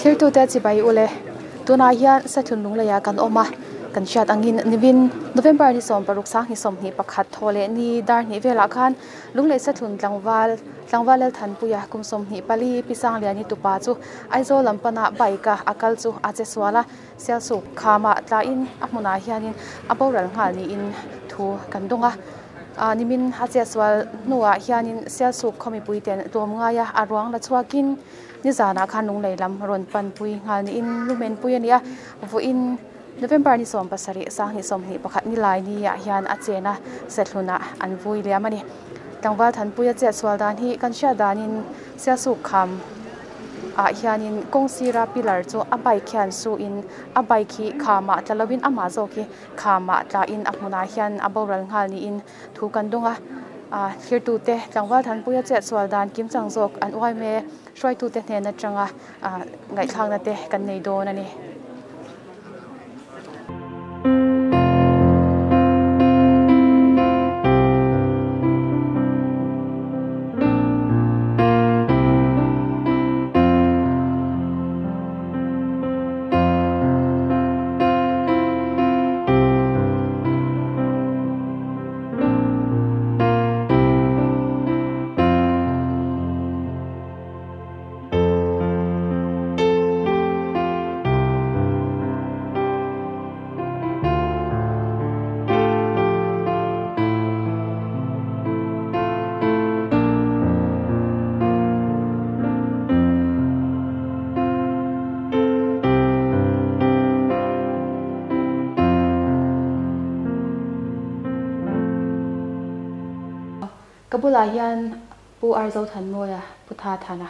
Thiltute chibai ule, tunah hian Sathlun Lungleiah kan awm a, kan hriat angin nimin November ni 16 sang 21 thaw leh ni dar hnih velah khan Lunglei Sathlun tlangval tlangval Lalthanpuia kum 24 Pi Sangliani tupa chu Aizawl lam pana bike a a kal chu a che sual a, Sialsuk khamah tlaiin a hmunah hianin a boral nghal niin thu kan dawng a. Nimin a chetsual hnuah hianin Sialsuk khaw mipui ten tlawm ngaia a ruang la chhuakin nizanah khan lunglei lam rawn panpui nghal niin lumenpui a ni a. Vawiin November ni 17 sanghnih 21 nilai niah hian a chen a, Sethlunah an vui liam a ni. Tlangval Thanpuia chetsual dan hi kan hriat danin Sialsuk kham ah hianin kawng sira pillar chu a bike hian suhin a bike hi khamah tla lovin amah zawk hi khamah tlahin a hmunah hian a boral nghal niin thu kan dawng a. Ah thirtute tlangval Thanpuia chetsual dan kim chang zawk an uai me hruaitute hnen atanga ah ngaihthlakna te kan nei dawn a ni. Ka bulah hian Pu Arzo Thanmawia, Pu Tha Thana,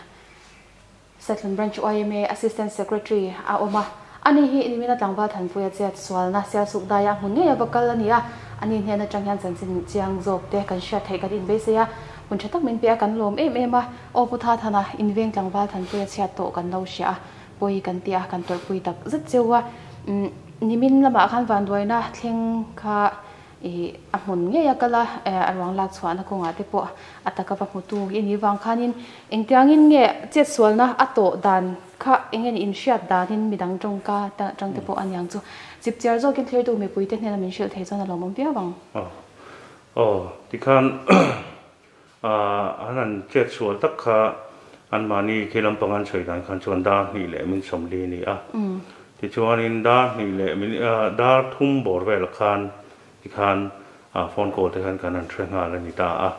Sethlun Branch yma Assistant Secretary a awm a. Ani hi nimina tlangval Thanpuia chet sualna Sialsuk daia hmun ngei a va kal a ni a. Ani hnen atang hian chanchin chiang zawk te kan hriat theih kan inbeisei a. Hmun tha tak min pe a, kan lawm em em a. Aw Pu Tha Thana, inveng tlangval Thanpuia chhiat tawh kan lo hria a, pawi kan ti a, kan tawrhpui tak zet cheu a. Nimin lamah khan vanduaina thleng kha I a hmun ngei a kal a, a ruang lak chhuahna kawngah te pawh a taka va hmutu i nih vang khanin engtiangin nge chetsualna a tawh dan kha eng nge ni inhriat danin midang tawngka tang te pawh a niang chu. Chipchiar zawkin thlirtu mipuite hnena min hrilh thei chuan a lawmawm viau ang. Aw aw tikhan an han chetsual tak kha anmahni khi lampang an sawi dan khan chuan dar hnih leh min 40 a ni a. Tichuanin dar hnih leh min dar thum bawr velah khan tikhan phone call te khan kan han hre nghal a ni ta a.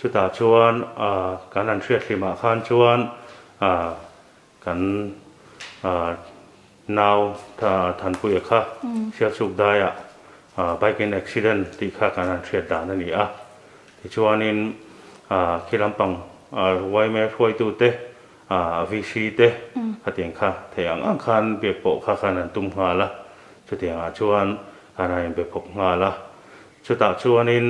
Chutah chuan kan han hriat hlimah khan chuan kan nau Thanpuia kha Sialsuk daiah bike in accident tih kha kan han hriat dan a ni a. Tichuanin khi lampang yma hruaitute VC te khatiang kha theih ang ang khan biak pawh kha khan an tum nghal a, chutiangah chuan kan han inbe pawp nghal a. Chutah chuanin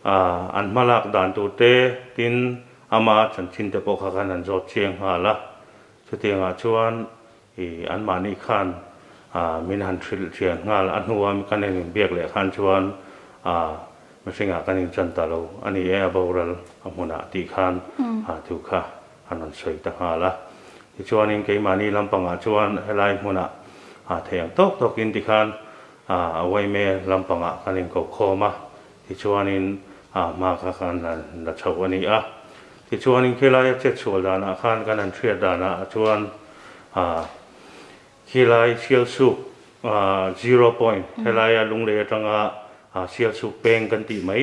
an hmalak dan tur te tin ama chanchin te pawh kha khan an zawt chiang nghal a. Chutiangah chuan i anmahni khan min han hrilh chian nghal a hnua kan in inbiak leh khan chuan mihringah kan inchan ta lo a ni e a boral a hmunah tih khan thu kha an rawn sawi ta nghal a. Tichuanin keimahni lampangah chuan helai hmunah theih ang tawk tawkin tikhan a uaime lampangah kan inkokhawm a, tichuanin hma kha kan han la chho a ni a. Tichuanin khilai a chetsual danah khan kan han hriat danah chuan khilai Sialsuk zero point helaia Lunglei atanga Sialsuk peng kan tih mai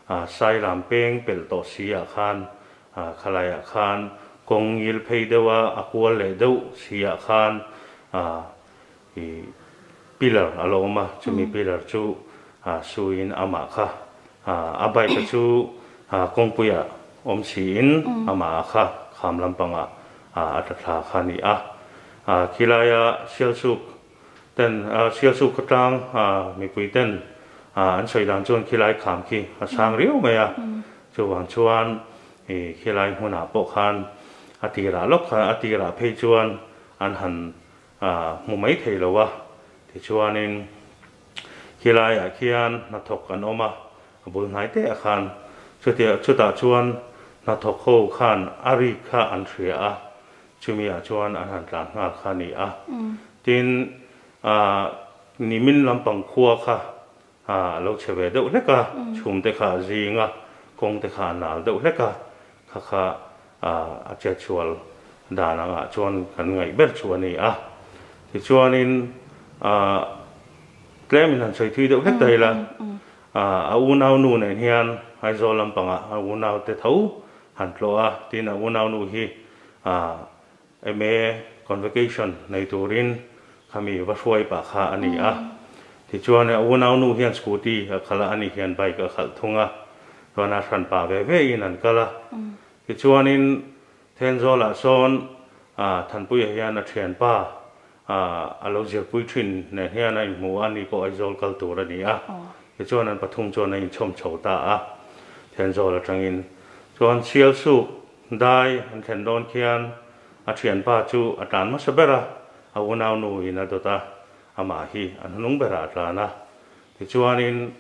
Sailam peng pelh tawh si ah khan Khalaiah khan kawng ngil phei deuh a, a kual leh deuh si ah khan i pillar a lo awm a, chumi pillar chu suiin amah kha a bike a chu kawngpuiah awm siin amah kha kham lampangah a tla thla kha a ni a. Khilaia Sialsuk ten Sialsuk khawtlang mipui ten an sawi dan chuan khilai kham khi a sang riau mai a. Chuvang chuan i khilai hmunah pawh khan a tirah lawk khan a tirah phei chuan an han hmu mai thei lo a. Tichuanin khilaiah khian hnathawk an awm a, a bul hnai te ah khan chutia chutah chuan hnathawk ho khan a rik kha an hria a. Chumi ah chuan an han tlan nghal kha a ni a. Tin, nimin lampang khua kha a lo chhe ve deuh hlek a, chhum te kha a zing a, kawng te kha a nal deuh hlek a, kha kha a chetsual dan angah chuan kan ngaih ber chu a ni a. Tichuanin tlemin han sawi thui deuh hlek ta ila, a unau nu nen hian Aizawl lampangah a unau te tho han tlawh a, tin a unau nu hi MA Convocation nei turin khami va hruai pah kha a ni a. Tichuan a unau nu hian scooty a khalh a, ani hian bike a khalh thung a. Chuan a hran pah ve ve in an kal a. Tichuanin Thenzawl-ah sawn Thanpuia hian a thianpa a lo zirpui thin nen hian a inhmu a, ani pawh Aizawl kal tur a ni a. Tichuan an pathum chuan a inchhawm chho ta a, Thenzawl atangin. Chuan Sialsuk Dai an thlen dawn khian a thianpa chu a tlan hmasa ber a, a unau nu in a dawt a, amah hi a hnung berah a tlan a. Tichuanin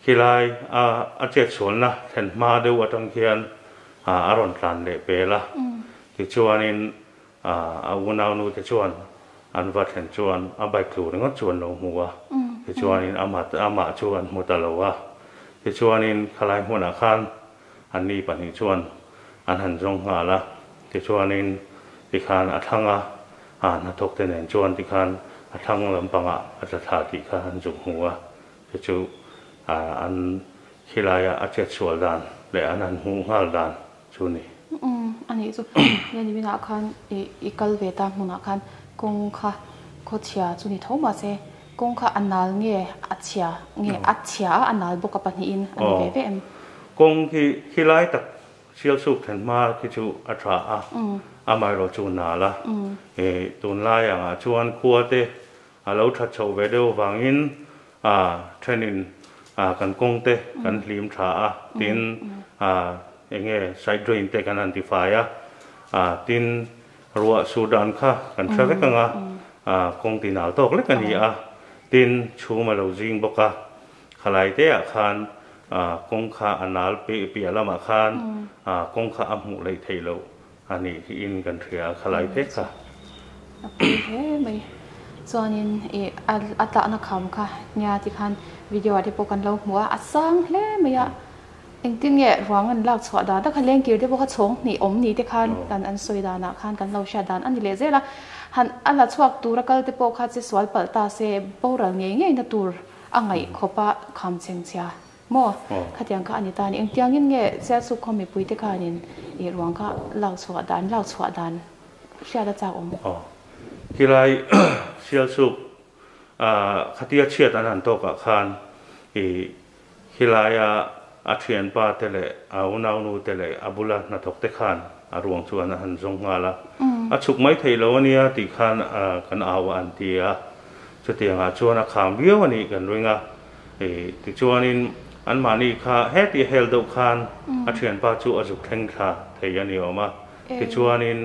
khilai a a chetsualna thlen hma deuh atang khian a rawn tlan leh pel a. Tichuanin a unau nu te chuan an va thlen chuan a bike tlu ringawt chu an lo hmu a. Tichuanin amah amah chu an hmu ta lo a. Tichuanin khalai hmunah khan Anni pahnih chuan an han zawng nghal a, tichuanin tikhan a thlang a, a hnathawk te nen chuan tikhan a thlang lampangah a tla thla tih kha an zuk hmu a, chu chu an khilaia a chetsual dan leh an han hmuh nghal dan chu ni. Umm a nih chu, nge ni minah khan i kal ve ta hmunah khan kawng kha khawchhia chu ni tho mahse Kawng kha a nal nge a chhia nge a chhia a a nal bawk a pahnihin a ni ve ve em? Kawng khi khi lai tak Sialsuk thlen hma khi chu a tha a, amaherawh chu nal a. Tunlai angah chuan khua te a lo that chhoh ve deuh avangin thenin kan kawng te kan hlim tha a, tin enge side drain te kan han tifai a, tin Ruah sur dan kha kan hre vek ang a, kawng ti nal tawk lek a ni a, tin chhum a lo zing bawk a, khalai te ah khan kawng kha a nal piah lamah khan kawng kha a hmuh leih theih loh a nih hi in kan hria a khalai te kha. A pawi hle mai. Chuanin i a tlahna kham kha nia tikhan video ah te pawh kan lo hmu a, a sang hle mai a. Engtin nge ruang an lak chhuah dan tak kha lengkir te pawh kha chhawng hnih awm ni te khan kan an sawi danah khan kan lo hriat dan a ni leh zel a. Han a la chhuak tura kal te pawh kha che sual palh ta se boral ngei ngei na tur a ngaih khawp a kham chheng chhia maw khatiang kha a ni ta a ni. Engtiangin nge Sialsuk khaw mipui te khanin ih ruang kha lak chhuah dan lak chhuah dan hriat a chak awm. Aw khilai Sialsuk khatia chhiat an han tawkah khan ih Khilaia a thianpa te leh a unaunu te leh a bula hnathawk te khan a ruang chuan a han zawng nghal a, a chhuk mai thei lo ania tih khan kan au a an ti a, chutiangah chuan a kham viau a nih kan ring a, tichuanin anmahni kha heti hel deuh khan a thianpa chu a zuk thleng thla thei a ni awm a, tichuanin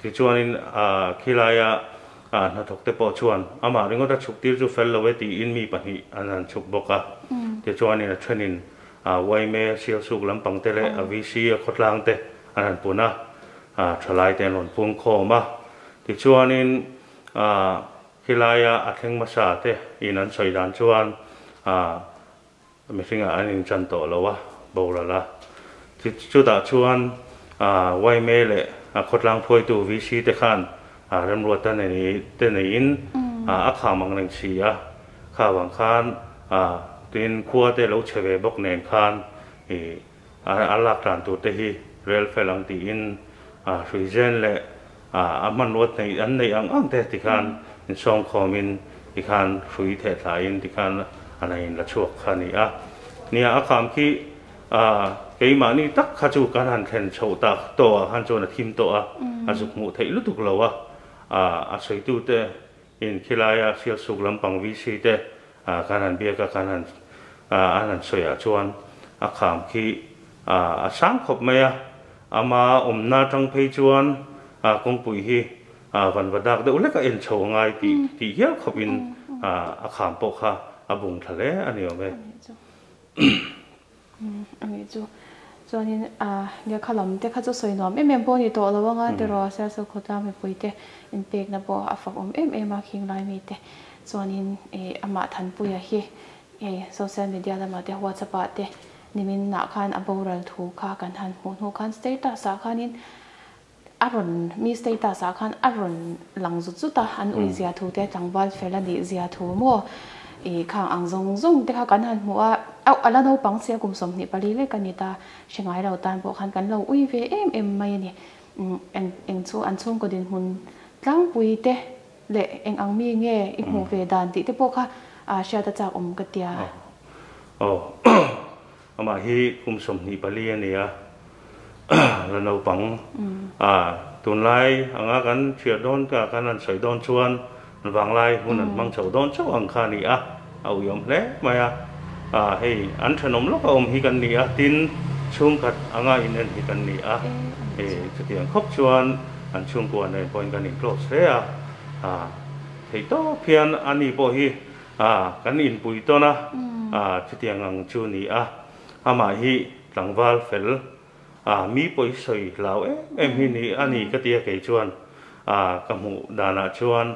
Tichuanin khilaia hnathawkte pawh chuan amah ringawt a chhuk tir chu fel lo e tiin mi pahnih an han chhuk bawk a. Tichuanin a thenin yma Sialsuk lampang te leh a VC a khawtlang te an han pun a, thalaite an rawn pung khawm a. Tichuanin khilaia a thleng hmasa te in an sawi dan chuan Mihringah an inchan tawh lo a, boral a. Chutah chuan yma leh khawtlang phuaitu VC te khan remruata te neiin a kham ang reng si a. Kha vang khan tin khua te lo chhe ve bawk nen khan a lak tlan tur te hi rel fel ang tiin hruizen leh a hmanruat neih an neih ang ang te tikhan insawngkhawmin tikhan hrui theh thlaiin tikhan an a inla chhuak kha a ni a. Nia a kham khi keimahni tak kha chu kan han thlen chhoh tak tawh ah khan chuan a thim tawh a, a zuk hmuh theih lutuk lo a, a sawitute in khilaia Sialsuk lampang VC te kan han biak a, kan han an han sawi ah chuan a kham khi a sang khawp mai a, ama awmna atang phei chuan kawngpui hi van va dak deuh hlek a en chho angai tih tih hial khawp in a kham pawh kha a bung thla hle a ni awm e. A nih chu. Chuanin lehkha lam te kha chu sawi nuam em em pawh a ni tawh lo anga tiraw Sialsuk khawtlang mipui te inpekna pawh a fak awm em em a khing lai mite. Chuanin amah Thanpuia hi hei social media lamah te WhatsApp ah te nimin ah khan a boral thu kha kan han hmuh hnu khan status ah khanin a rawn mi status ah khan a rawn lang zut zut a, an ui zia thu te tlangval fel a nih zia thu maw ih khang ang zawng zawng te kha kan han hmuh a, auh a la naupang sia kum 24 lek a ni ta hre ngai lo tan pawh khan kan lo ui ve em em mai a ni. Eng eng chu an chhungkaw dinhmun tlangpui te leh eng ang mi nge i hmuh ve dan tih te pawh kha hriat a chak awm ka tia. Aw. Amah hi kum 24 a ni a, la naupang a, tunlai anga kan chhiar dawn ka kan han sawi dawn chuan vanglai hun an hmang chho dawn chauh ang kha a ni a, a uiawm hle mai a, hei an thenawm lawk a awm hi kan ni a, tin chhungkhat anga in en hi kan ni a, hei chutiang khawp chuan an chhungkua nen pawhin kan in close hle a, theihtawp hian ani pawh hi A, kan inpui tawn a, a, chutiang ang chu ni a, amah hi tlangval fel, a, mi pawi sawi hlau em em hi ni a ni ka ti a kei chuan, a, ka hmuh danah chuan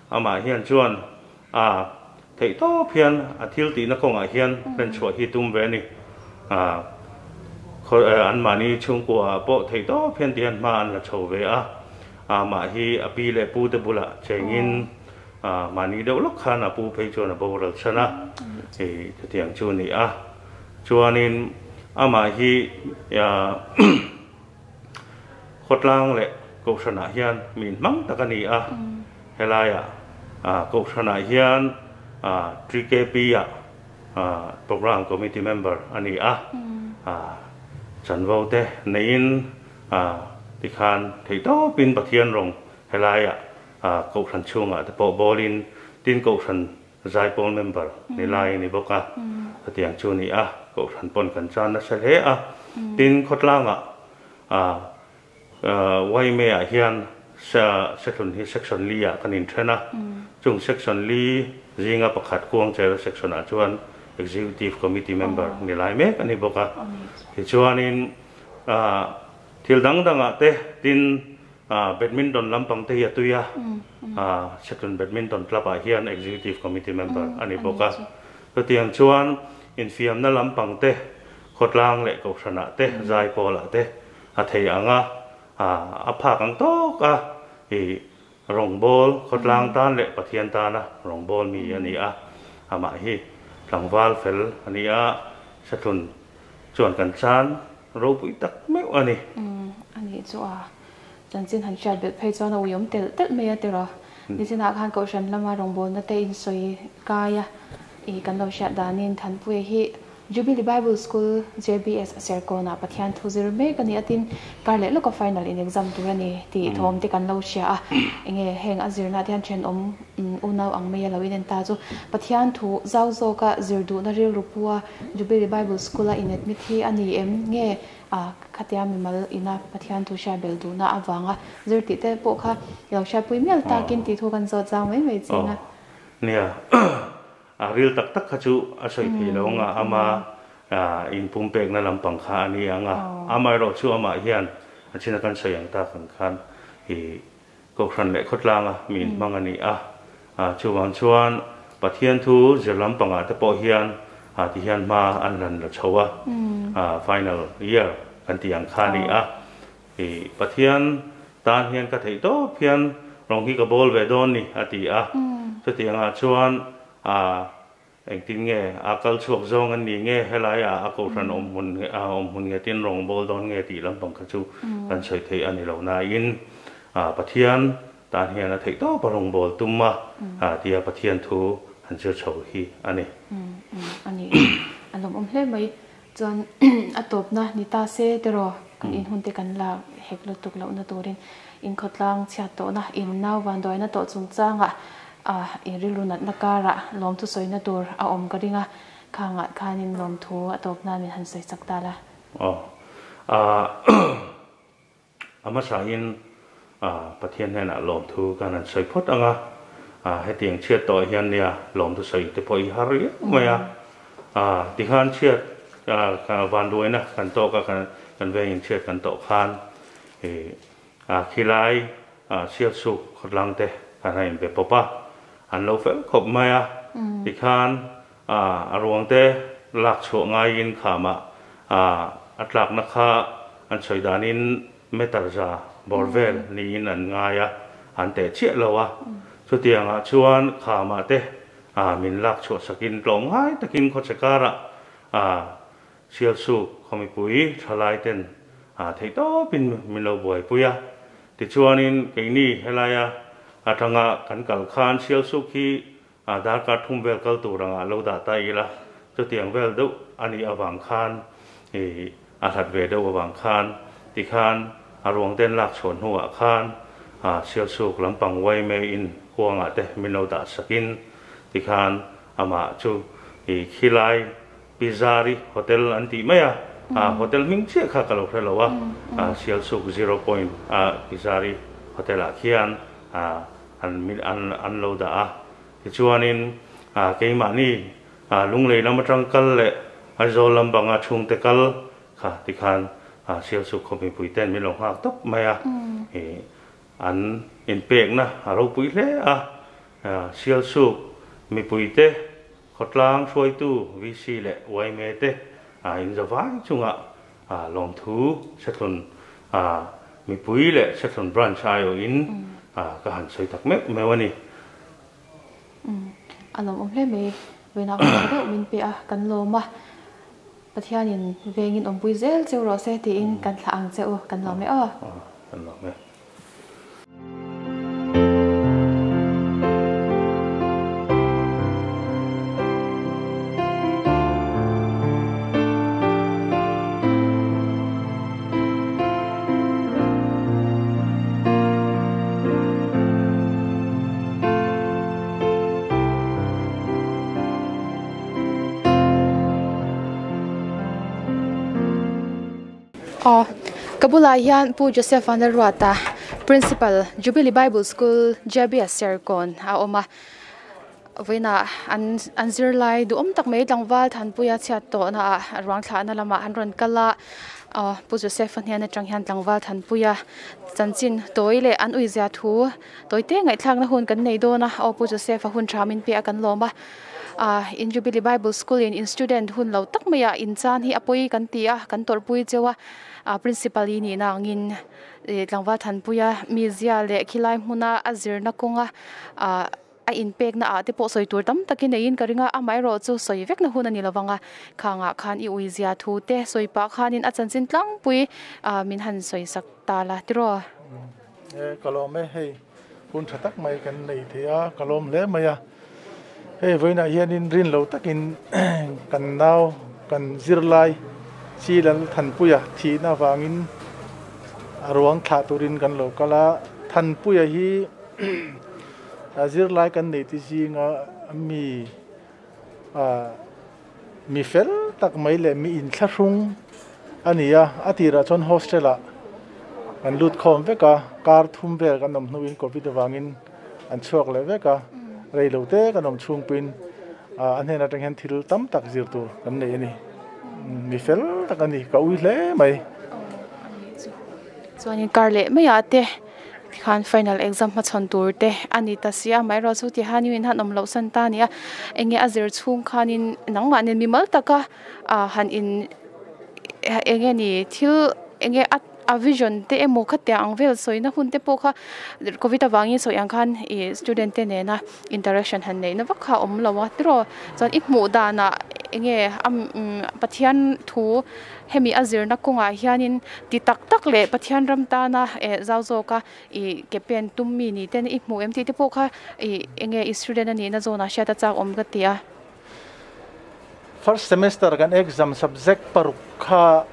amah hian chuan, a, theih tawp hian a thil tihna kawngah hian hlenchhuah hi tum ve a ni, a, khaw, anmahni chhungkua ah pawh theih tawp hian tihian hma an la chho ve a, amah hi a pi leh pu te bulah chengin, Mahni deuh lawk khan a pu phei chuan a boral chhan a, hei chutiang chu a ni a. Chuanin amah hi khawtlang leh Kohhranah hian min hmang tak a ni a, helaiah Kohhranah hian TKP-ah Programme Committee Member a ni a, chanvo te neiin tikhan theihtawpin Pathian rawng helaiah Kohhran chhungah te pawh bawlin tin Kohhran zaipawl member ni lai a ni bawk a, chutiang chu a ni a, Kohhran pawn kan chan nasa hle a, tin khawtlangah YMA ah hian Sethlun hi Section li ah kan inthen a, chung Section li zinga pakhat Kuangchera Section ah chuan Executive Committee member ni lai mek a ni bawk a, tichuanin thil dang dangah te tin Badminton lampang te hi a tui a, Sethlun Badminton Club ah hian Executive Committee member a ni bawk a. Chutiang chuan infiamna lampang te, khawtlang leh kohhranah te, zaipawlah te a thei ang a, a phak ang tawk a i rawngbawl, khawtlang tan leh Pathian tana rawngbawl mi a ni a. Amah hi tlangval fel a ni a, Sethlun chuan kan chan ropui tak meuh a ni. Umm a nih chu a chanchin han hriat belh phei chuan a uiawm telh telh mai a tiraw. Nichinah khan Kohhran lama rawngbawlna te in sawi kai a, ih kan lo hriat danin Thanpuia hi Jubilee Bible School, JBS, Serkawnah Pathian thu zir mek a ni a tin kar leh lawka final in exam tur a ni tih thawm te kan lo hria a. Enge heng a zirna te hian thenawm unau ang mai a lo inen ta chu Pathian thu zau zawka zir duhna rilru pu a Jubilee Bible School a in admit hi a ni em nge a khatia mimal ina Pathian thu hriat bel duhna avanga zir tih te pawh kha i lo hriatpui mial takin tih thu kan zawt zau mai mai ching a. Nia, a ril tak tak kha chu a sawi thei lo anga ama inpumpekna lampang kha a ni ang a, amaherawh chu amah hian a china kan sawi ang tak ang khan i Kohhran leh khawtlanga mi inhmang a ni a, chuvang chuan Pathian thu zir lampangah te pawh hian ti hian hma an han la chho a, final year kan tih ang kha a ni a. Pathian tan hian ka theih tawp hian rawng hi ka bawl ve dawn ni a ti a, chutiangah chuan Engtin nge a kal chhuak zawng an ni nge helai ah a kohhran awm hmun awm hmun nge tin rawng bawl dawn nge tih lampang kha chu kan sawi theih a ni lo nain Pathian tan hian a theih tawp a rawng bawl tum a tia Pathian thu han zir chho hi a ni. A ni a lawmawm hle mai chuan a tawpna ni ta se tiraw kan inhun te kan la hek lutuk lohna turin inkhawtlang chhiat tawhna in nau vanduaina tawh chungchangah I rilru natna karah lawmthu sawina tur a awm ka ring a, khangah khanin lawmthu a tawp nan min han sawi chak ta la. Aw. A hmasain Pathian hnenah lawmthu kan han sawi phawt ang a, hetiang chhiat tawh hian nia lawmthu sawi te pawh i har riau mai a, tikhan chhiat vanduaina kan tawk a, kan vengin chhiat kan tawh khan ih a khilai a Sialsuk khawtlang te kan han inbe pawp a, an lo fel khawp mai a, tikhan a a ruang te lak chhuah ngaiin khamah a a tlakna kha an sawi danin meter za bawr vel niin an ngai a, an teh chiah lo a, chutiangah chuan khamah te a min lak chhuah sakin tlawm ngai takin khawchhe karah a Sialsuk khaw mipui thalai ten a theih tawpin min lo buaipui a, tichuanin keini helaia atanga kan kal khan Sialsuk hi a darkar thum vel kal tur anga lo dah ta ila, chutiang vel deuh a nih avang khan ih a hlat ve deuh avang khan tikhan a ruang ten lak chhuah hnuah khan a Sialsuk lampang Waime in kuangah te min lo dah sakin tikhan amah chu ih khilai Pizari Hotel an tih mai a, hotel hming chiah kha ka lo hre lo a, Sialsuk Zero Point a Pizari Hotel ah khian an lo dah a. Tichuanin keimahni Lunglei lam atang kal leh Aizawl lam banga chhungte kal kha tikhan Sialsuk khaw mipui ten min lo nghak tawp mai a, an inpekna a ropui hle a, Sialsuk mipuite Khawtlang hruaitu VC leh yma te in zavai chungah lawmthu Sethlun mipui leh Sethlun Branch aiawhin ka han sawi tak meuh meuh a ni. A lawmawm hle mai, vawiinah hun tha deuh min pe a, kan lawm a, Pathianin vengin awmpui zel cheu rawh se tiin kan thlah ang che u, kan lawm e aw. Kan lawm e. Aw, ka bulah hian Pu Joseph Vanlalruata, Principal, Jubilee Bible School, JBS Serkawn a awm a. Vawiinah an an zirlai duhawm tak mai tlangval Thanpuia chhiat tawhna ah ruang thlahna lamah an rawn kal a. Aw, Pu Joseph-a hnen atang hian tlangval Thanpuia chanchin tawi leh an uizia thu tawi te ngaihthlakna hun kan nei dawn a. Aw, Pu Joseph-a hun tha min pe a kan lawm a. Ah in Jubilee Bible School in in student hun lo tak mai ah in chan hi a pawi kan ti a, kan tawrhpui cheu a, ah principal i nihna angin ih tlangval Thanpuia mizia leh khilai hmuna a zirna kawnga ah a inpekna ah te pawh sawi tur tam takin neiin ka ring a, amaherawh chu sawi vekna hun a ni lovang a, khangah khan i uizia thu te sawi pah khanin a chanchin tlangpui ah min han sawi sak ta la tiraw. E ka lawm e, hei hun tha tak mai kan nei thei a, ka lawm hle mai a. Hei vawiinah hianin rin lo takin kan nau kan zirlai chi lal Thanpuia thihna avangin a ruang thlah turin kan lo kal a. Thanpuia hi zirlai kan nei te zinga mi Mi fel tak mai leh mi inthlahrung a ni a, a tirah chuan hostel ah kan lut khawm vek a, kar thum vel kan awm hnuin covid avangin an chhuak leh vek a, rei lo te kan awm chhungpuiin a hnen atang hian thil tam tak zir tur kan nei a ni. Mi fel tak a ni, ka ui hle mai. Chuanin kar leh maiah te Tikhan final exam hmachhawn tur te a ni ta si a, amaherawh chu tihan in han awm loh san ta a ni a, enge a zir chhung khanin nangmah nen mimal taka ah han in enge ni thil enge a a vision te emaw khatiang ang vel sawina hun te pawh kha covid avangin sawi ang khan ih student te nena interaction han neihna vak kha a awm lo a tiraw chuan i hmuh danah enge a Pathian thu Hemi a zirna kawngah hianin ti tak tak leh Pathian ram tana eh zau zawka ih ke pen tum mi ni ten i hmuh em tih te pawh kha ih enge i student a nihna zawnah hriat a chak awm ka ti a. First semester kan exam subject paruk kha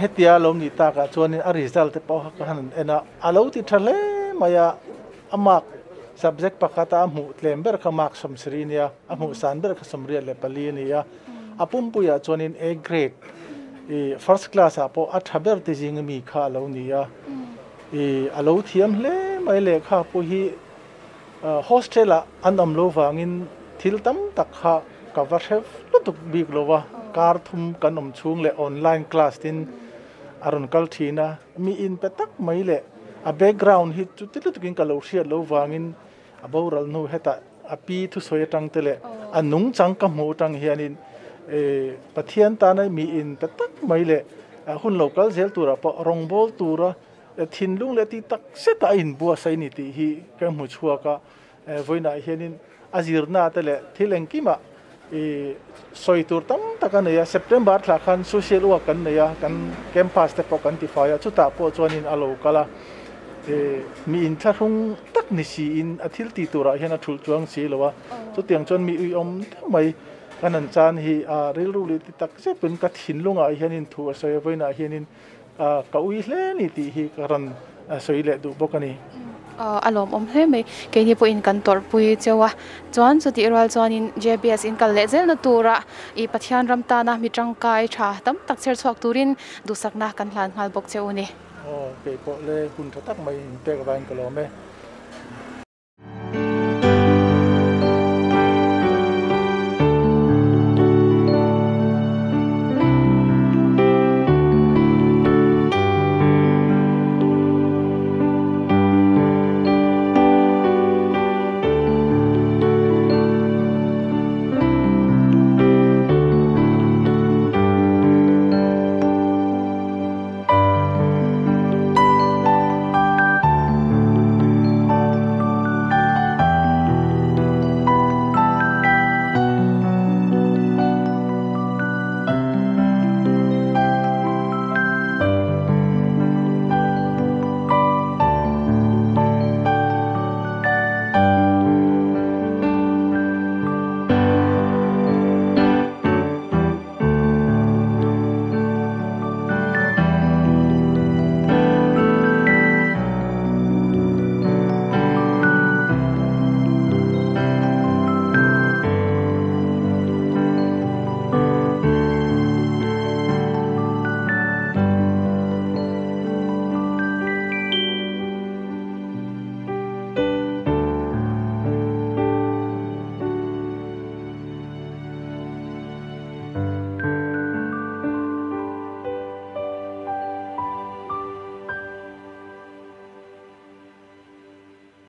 hetia lo nih takah chuanin a result te pawh kha han en a, a lo ti tha hle mai a, a mark subject pakhata a hmuh tlem ber kha mark 70 a nia, a hmuh san ber kha 44 a ni a. A pumpuiah chuanin A grade i first class ah pawh a tha ber te zing ami kha a lo ni a, i a lo thiam hle mai lehkha pawh hi hostel ah an awm lo vangin thil tam tak kha ka va hre lutuk bik lo a, kar thum kan awm chhung leh online class tin a rawn kal thin a, mi in pe tak mai leh a background hi chuti lutukin ka lo hriat lo vangin a boral hnu hetah a pi thusawi atang te leh a nungchang ka hmuh atang hianin Pathian tana mi in pe tak mai leh hun lo kal zel turah pawh rawngbâwl tura thinlung leh tih tak zeta a inbuatsaih a ni tih hi ka hmu chhuak a. Vawiinah hianin a zirna te leh thil engkimah sawi tur tam tak a nei a. September thlah khan social work kan nei a, kan campus te pawh kan tifai a, chutah pawh chuanin a lo kal a. Mi inthlahrung tak ni siin a thil tih turah hian a thulh chuang si lo a, chutiang chuan mi uiawm deuh mai kan han chan hi a rilru leh ti tak zepin ka thinlungah hianin thu a sawi a, vawiinah hianin ka ui hle a ni tih hi ka rawn sawi leh duh bawk a ni. A lawmawm hle mai. Keini pawhin kan tawrhpui cheu a, chuan chutih rual chuanin JBS in kal leh zelna tura i Pathian ram tana mi tangkai tha tam tak chher chhuak turin duhsakna kan hlan nghal bawk cheu a ni. Aw, kei pawh le hun tha tak mai in pek avangin ka lawm e.